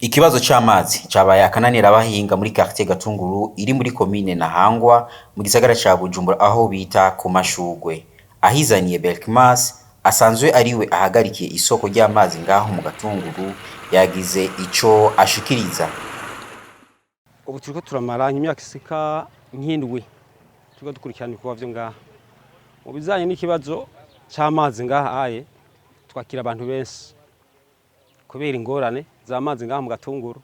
Ikibazo c'amazi cabaye akananira abahinga muri quartier Gatunguru iri muri komine Ntahangwa mu gisagara ca Bujumbura, aho bita ku Mashurwe. Ahizaniye Berchmas asanzwe ariwe ahagarikiye isoko ry'amazi ngaho mu Gatunguru, yagize ico ashikiriza. Ubu turiko turamara imyaka isika nk'indwi turiko dukurikirana ibikorwa vyo ngaha. Mu bijanye n'ikibazo c'amazi ngaha aye, twakira abantu benshi kubera ingorane z'amazi ngaha mu Gatunguru.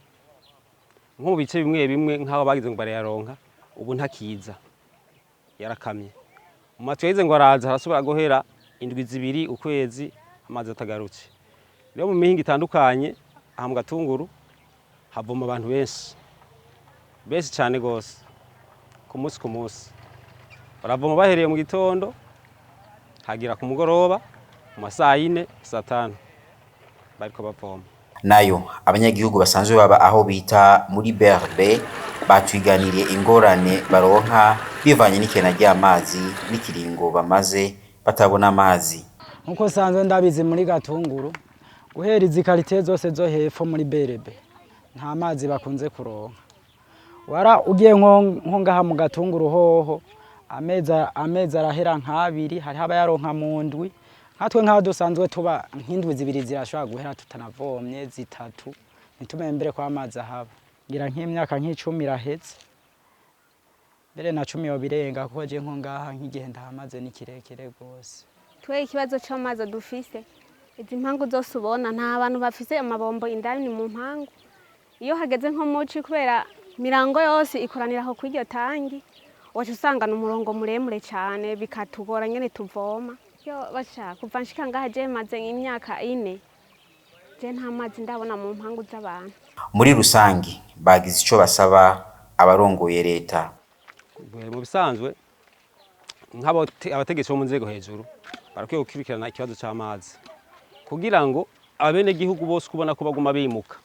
Nko mu bice bimwe bimwe, nk'aho bagize ngo barayaronka, ubu ntakiza, yarakamye. Mu matiyo yagize ngo araza, harasubira guhera indwi 2, ukwezi, amazi atagarutse. Rero mu mihingo itandukanye aha mu Gatunguru havoma abantu benshi benshi cane gose. Ku munsi ku munsi baravoma, bahereye mu gitondo hagira ku mugoroba mu masaha 4, saa 5 bariko bavoma. Nayo abanyagihugu basanzwe baba aho bita muri BRB batwiganiriye ingorane baronka bivanye n'ikena ry'amazi n'ikiringo bamaze batabona amazi. Nkuko sanzwe ndabizi, muri Gatunguru, guhera izi quartier zose zo hepfo muri BRB, nta mazi bakunze kuronka. Wara ugiye nko ngaha mu Gatunguru hoho, amezi arahera nk'abiri. Hariho abayaronka mu ndwi, nkatwe nk'aho dusanzwe tuba, nk'indwi 2 zirashobora guhera tutanavomye, 3, ntitumenye mbere ko amazi ahaba. Ngira nk'imyaka nk'10 iraheze, mbere na 10 yobirenga, kuko je nko ngaha nk'igihe ndahamaze ni kirekire rwose. Twe ikibazo c'amazi dufise, izi mpangu zose ubona, nta bantu bafise amabombo indani mu mpangu. Iyo hageze nko muci, kubera mirango yose ikoranira aho kw'iryo tangi, waca usanga ni umurongo muremure cane, bikatugora nyene tuvoma. Yo basha, kuva nshika ngaha je maze imyaka 4, je nta mazi ndabona mu mpangu z'abantu. Muri rusangi bagize ico basaba abarongoye leta. Mu bisanzwe, abategetsi bo mu nzego hejuru barakwiye gukurikirana ikibazo c'amazi, kugira ngo abenegihugu bose kubona ko baguma bimuka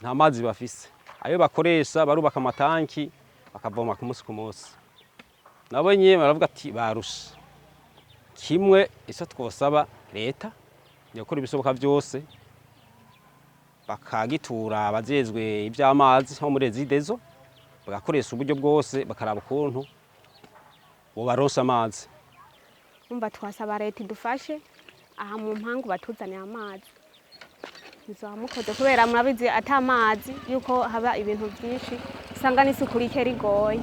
nta mazi bafise. Ayo bakoresha, barubaka amatanki bakavoma ku munsi ku munsi. Nabo nyene baravuga ati barushe. Kimwe ico twosaba leta, ni gukora ibishoboka vyose bakagitura abajejwe ivy'amazi nko muri Regideso, bagakoresha uburyo bwose, bakaraba ukuntu bobaronsa amazi. Umva, twasaba leta idufashe aha mu mpangu batuzaniye amazi, muzoba mukoze, kubera murabizi ata mazi yuko haba ibintu vyinshi, usanga n'isuku rike rigoye,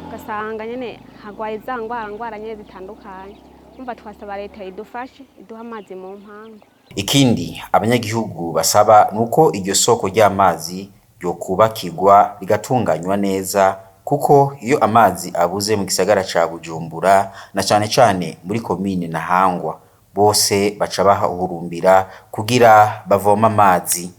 ugasanga nyene hagwaye za ngwara nyene zitandukanye. Umva, twasaba leta idufashe, iduhe amazi mu mpangu. Ikindi abanyagihugu basaba nuko iryo soko ry'amazi ryokubakirwa, rigatunganywa neza, kuko iyo amazi abuze mu gisagara ca Bujumbura, na cane cane muri komine Ntahangwa, bose baca bahahurumbira kugira bavome amazi.